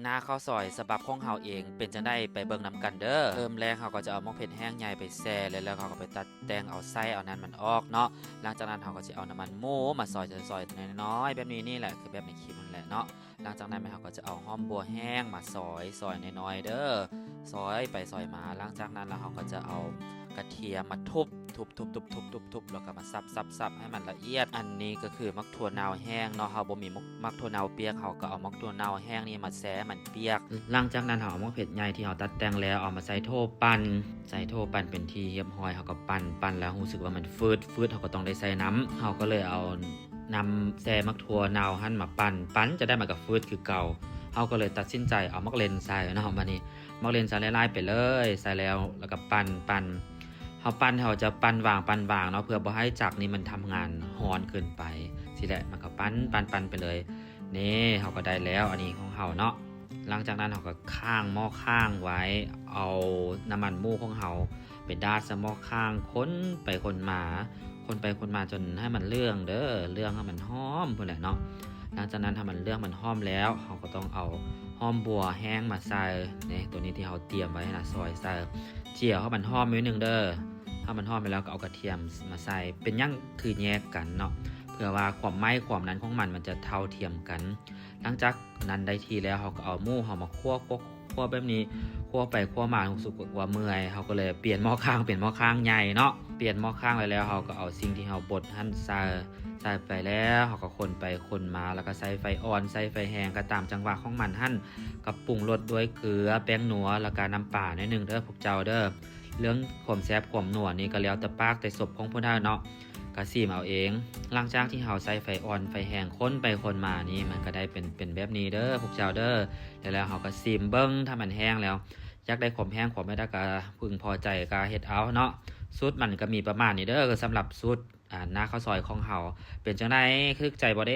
ໜ້າເຂົ້າຊອຍສະບັບຂອງເຮົາເອງເປັນຈັ່ງໃດ ໄປເບິ່ງນຳກັນເດີ້. ເລີ່ມແລກເຮົາກໍຈະເອົາໝາກເຜັດແຫ້ງໃຫຍ່ໄປແຊ່ ແລ້ວເຮົາກໍໄປຕັດແຕ່ງເອົາໄສ້ເອົານັ້ນມັນອອກເນາະ. ຫຼັງຈາກນັ້ນເຮົາກໍຈະເອົານ້ຳມັນໝູມາຊອຍໆ ຊອຍໆ ນ້ອຍໆ ແບບນີ້ນີ້ແຫຼະ ຄືແບບໃນຄລິບນັ້ນແຫຼະເນາະ. ຫຼັງຈາກນັ້ນແມ່ນເຮົາກໍຈະເອົາຫອມບົ່ວແຫ້ງມາຊອຍ ຊອຍນ້ອຍໆເດີ້ ຊອຍໄປຊອຍມາ. ຫຼັງຈາກນັ້ນແລ້ວເຮົາກໍຈະເອົາກະທຽມມາທຸບ ທຸບໆໆໆໆ ແລ້ວກໍມາສັບໆໆ ໃຫ້ມັນລະອຽດ. ອັນນີ້ກໍຄືໝາກຖົ່ວເນົ່າແຫ້ງເນາະ ເຮົາບໍ່ມີໝາກຖົ່ວເນົ່າປຽກ ເຮົາກໍເອົາໝາກຖົ່ວເນົ່າແຫ້ງນີ້ມາແຊ່ໃຫ້ມັນປຽກ. ຫຼັງຈາກນັ້ນເຮົາເອົາໝາກເຜັດໃຫຍ່ທີ່ເຮົາຕັດແຕ່ງແລ້ວ ເອົາມາໃສ່ໂຖປັ່ນ ໃສ່ໂຖປັ່ນເປັນທີ່ຮຽບຮ້ອຍ. ເຮົາກໍປັ່ນ ປັ່ນແລ້ວຮູ້ສຶກວ່າມັນຝືດ ຝືດ ເຮົາກໍຕ້ອງໄດ້ໃສ່ນ້ຳ ເຮົາກໍເລີຍເອົາ ນຳແຊ່ໝາກຖົ່ວເນົ່າຫັ້ນມາປັ່ນ ປັ່ນຈະໄດ້ມັນກໍຝືດຄືເກົ່າ. ເຮົາກໍເລີຍຕັດສິນໃຈເອົາໝາກເລັ່ນໃສ່ເນາະ. ບາດນີ້ໝາກເລັ່ນໃສ່ຫຼາຍໆໄປເລີຍ ໃສ່ແລ້ວ ແລ້ວກໍປັ່ນ ປັ່ນ ເຮົາປັ່ນ ເຮົາຈະປັ່ນຫວ່າງ ປັ່ນຫວ່າງເນາະ ເພື່ອບໍ່ໃຫ້ຈັກນີ້ມັນທຳງານຮ້ອນເກີນໄປ. ຊີ້ແຫຼະ ມັນກໍປັ່ນ ປັ່ນ ປັ່ນໄປເລີຍ. ນີ້ ເຮົາກໍໄດ້ແລ້ວ ອັນນີ້ຂອງເຮົາເນາະ. ຫຼັງຈາກນັ້ນເຮົາກໍຄ້າງໝໍ້ຄ້າງໄວ້ ເອົານ້ຳມັນໝູຂອງເຮົາ ໄປດາດໃສ່ໝໍ້ຄ້າງ ຄົນໄປຄົນມາ ຄົນໄປຄົນມາຈົນໃຫ້ມັນເຫຼືອງເດີ້ ເຫຼືອງໃຫ້ມັນຫອມພຸ້ນແຫຼະເນາະ. ຫຼັງຈາກນັ້ນຖ້າມັນເຫຼືອງມັນຫອມແລ້ວ ເຮົາກໍຕ້ອງເອົາຫອມບົ່ວແຫ້ງມາໃສ່ ນີ້ ໂຕນີ້ທີ່ເຮົາຕຽມໄວ້ນະ ຊອຍໃສ່ ຈຽວໃຫ້ມັນຫອມໜ້ອຍໜຶ່ງເດີ້. ຖ້າມັນຫອມແລ້ວກໍເອົາກະທຽມມາໃສ່. ເປັນຫຍັງຄືແຍກກັນເນາະ? ເພື່ອວ່າຄວາມໄໝ້ຄວາມນັ້ນຂອງມັນ ມັນຈະເທົ່າທຽມກັນ. ຫຼັງຈາກນັ້ນໄດ້ທີ່ແລ້ວ ເຮົາກໍເອົາໝູເຮົາມາຂົ້ວ ຂົ້ວ ຂົ້ວແບບນີ້ ຂົ້ວໄປຂົ້ວມາ ຮູ້ສຶກວ່າເມື່ອຍ ເຮົາກໍເລີຍປ່ຽນໝໍ້ຄ້າງເປັນໝໍ້ຄ້າງໃຫຍ່ເນາະ. ປ່ຽນໝໍ້ຄ້າງໄວ້ແລ້ວ ເຮົາກໍເອົາສິ່ງທີ່ເຮົາບົດຫັ້ນໃສ່ ໃສ່ໄປແລ້ວ ເຮົາກໍຄົນໄປຄົນມາ ແລ້ວກໍໃຊ້ໄຟອ່ອນ ໃຊ້ໄຟແຮງກໍຕາມຈັງຫວະຂອງມັນຫັ້ນ. ກໍປຸງລົດດ້ວຍເກືອ ແປ້ງນົວ ແລ້ວກໍນ້ຳປາໜ້ອຍໜຶ່ງເດີ້ພວກເຈົ້າເດີ້. ເລື່ອງຄວາມແຊບຄວາມນົວນີ້ກໍແລ້ວແຕ່ປາກແຕ່ສົບຂອງຜູ້ນັ້ນເນາະ ກໍຊີມເອົາເອງ. ຫຼັງຈາກທີ່ເຮົາໃຊ້ໄຟອ່ອນໄຟແຮງຄົນໄປຄົນມານີ້ ມັນກໍໄດ້ເປັນ ເປັນແບບນີ້ເດີ້ພວກເຈົ້າເດີ້. ແລ້ວເຮົາກໍຊີມເບິ່ງ ຖ້າມັນແຫ້ງແລ້ວ ຢາກໄດ້ຄວາມແຫ້ງຄວາມແມ່ນກໍເພິ່ງພໍໃຈກໍເຮັດເອົາເນາະ. ສູດມັນກໍມີປະມານນີ້ເດີ້ ສຳລັບສູດ ອາ ໜ້າເຂົ້າຊອຍຂອງເຮົາ. ເປັນຈັ່ງໃດ ຖືກໃຈບໍ່ເດ?